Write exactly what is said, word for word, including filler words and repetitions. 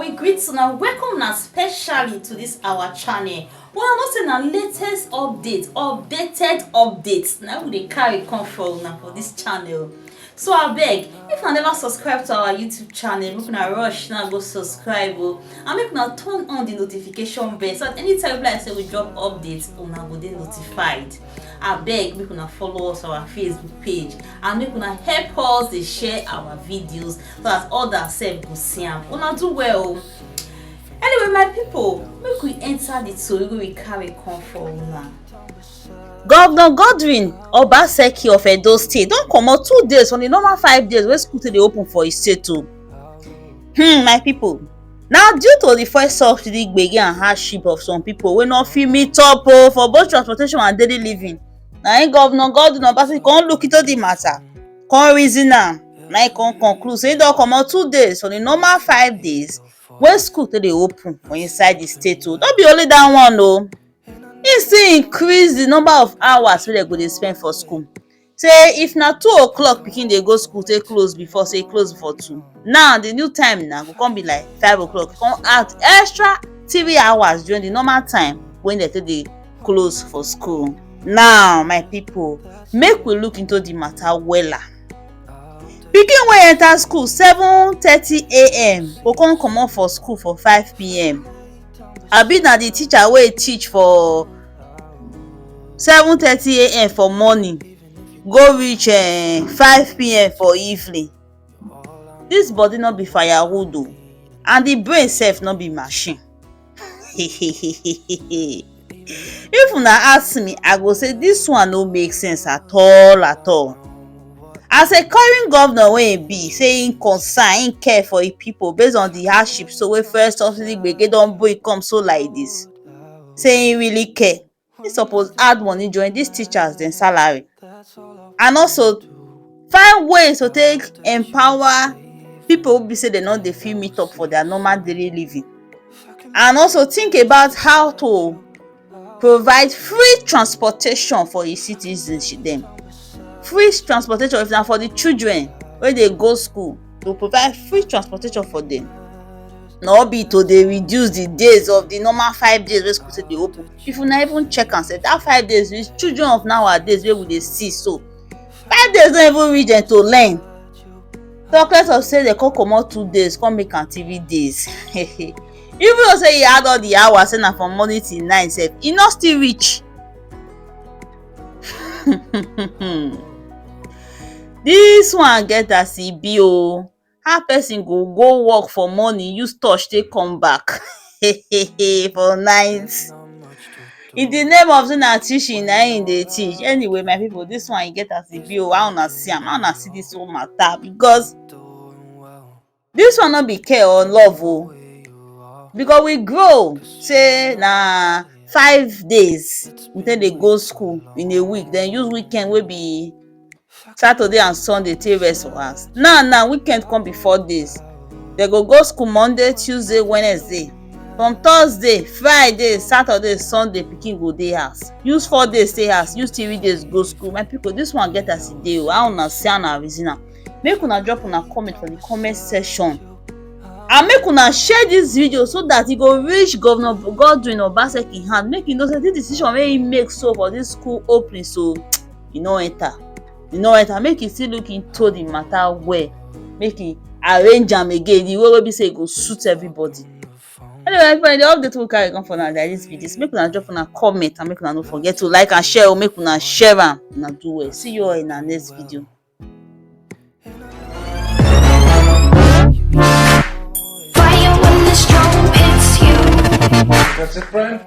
I greet una, welcome una specially to this our channel. Una know say na latest update, updated updates na we dey carry come for una for this channel. So abeg, if una never subscribe to our YouTube channel, make una rush now go subscribe o, and make una turn on the notification bell so that anytime we like say we drop update, una go dey notified. Abeg, make una follow us for our Facebook page and make una help us dey share our videos so that others sef go see am. Una do well o. Anyway, my people, make we enter the tori wey we carry come for una. Governor Godwin Obaseki of Edo State don comot two days from the normal five days wey school take dey open for his state o. Hmm, my people, na due to the fuel subsidy gbege and hardship of some people wey no fit meet up o for both transportation and daily living, na im Governor Godwin Obaseki come look into the matter, come reason am, na im come conclude say e don comot two days from the normal five days wey school take dey open for inside the state o. No be only that one o, e still increase the number of hours wey dem go dey spend for school. Say if na two o'clock pikin dey go school take close before, say close for two, now the new time na go come be like five o'clock, come add extra three hours during the normal time wey dem take dey close for school. Now, my people, make we look into the matter wella. Pikin wey enter school seven thirty a.m. go come comot for school for five p.m. Abi na the teacher wey teach for seven thirty a.m. for morning go reach um five p.m. for evening? This body no be firewood o, and the brain sef no be machine. If una ask me, I go say this one no make sense at all, at all. As a current governor wey e be, say im concern, im care for im people based on the hardship so wey fuel subsidy gbege don bring come so like this, say im really care, im suppose add money join these teachers dem salary, and also find ways to take empower people wey be say dem no dey fit meet up for their normal daily living, and also think about how to provide free transportation for the citizens dem. Free transportation, if na for the children wey dey go school, to provide free transportation for them. No be to dey reduce the days of the normal five days wey school take dey open. If una even check am sef, that five days reach, children of nowadays wey we dey see so, five days no even reach dem to learn, talk less of say dem come comot two days come make am three days. Even though say e add all the hours, say na from morning till night sef, e no still reach. This one get as e be o. How person go go work for morning, use torch take come back for night? In the name of say na teaching na im dey teach. Anyway, my people, this one e get as e be o. How una see am? How una see this whole matter? Because this one no be care or love o. Because we grow say na five days we take dey go school in a week, then use weekend wey be Saturday and Sunday take rest for house. Now, now, weekend come be four days. Dem go go school Monday, Tuesday, Wednesday. From Thursday, Friday, Saturday, Sunday, pikin go dey house. Use four days stay house, use three days go school. My people, this one get as e dey o. How una see am, una reason am? Make una drop una comment for the comment section. And make una share this video so that e go reach Governor Godwin Obaseki hand. Make e know say this decision wey he make so for this school opening so, e no enter. E no enter. Make e still look into the matter well. Make e arrange am again the way wey be say e go suit everybody. Anyway, everybody, the update we carry come for now like this video. So make una drop una comment and make una no forget to like and share o. Make una share am. Una do well. See you all in our next video. Fire when the storm hits you. That's it, friend.